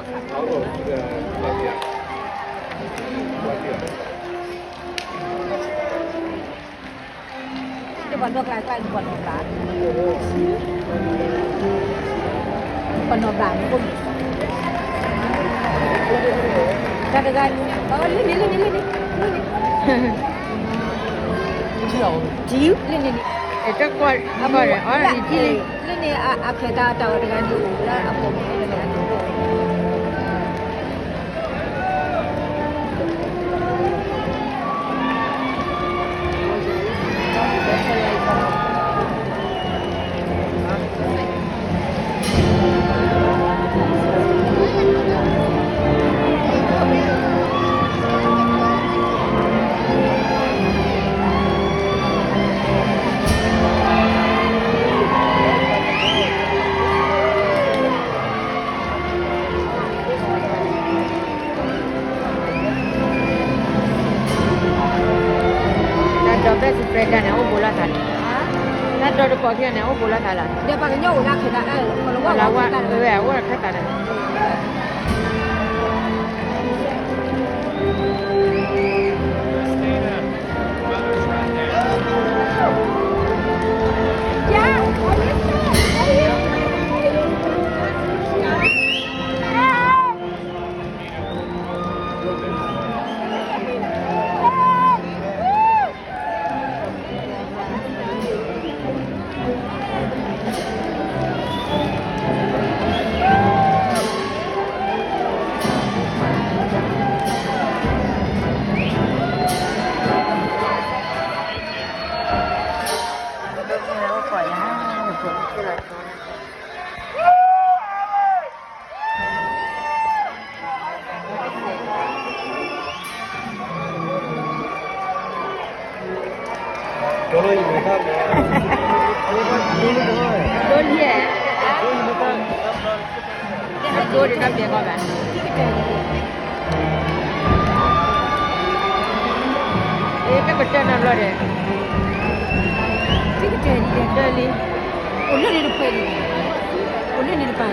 ပှၤနီၢ်ကျါကျါန့ၣ် ပှၤနီၢ်ဘျါ, ပှၤနီၢ်ဘျါမ့ၢ်အိၣ်န့ၣ်, တၢ်တဂၤန့ၣ် လၢန့ၣ် လၢန့ၣ် လၢန့ၣ် လၢန့ၣ် လၢန့ၣ်န့ၣ် တၢ်ကွၢ် အမ့ၢ် အီၤန့ၣ် လၢန့ၣ် အဖျဲၣ်တၢ်တၢ်ဝဲတဂၤန့ၣ် လၢအပိာ်မုၣ်လၢန့ၣ် အဒိၣ် တၢ်ဒီးဘဲၣ်စူးပြဲတၢ်န့ၣ် အိၣ်ဘူးလိာ်သးန့ၣ်, တၢ်ဒီးတကိးခံဂၤန့ၣ် အိၣ်ဘူးလိာ်သးလီၤ, ဒီးပှၤကညီအိၣ်လၢခဲသး, လၢဝဲ အိၣ်ဒီးခဲသးန့ၣ် ဒိလံ, ဒိဒၣ်တၢ်ပျဲကီးဘၣ်, တကတၢၢ်နီတဘျီဒီး, တကတၢၢ်လံ, အိၣ်လၢန့ၣ်တပှဲၤလံ, အိၣ်လၢန့ၣ်တပၤလံ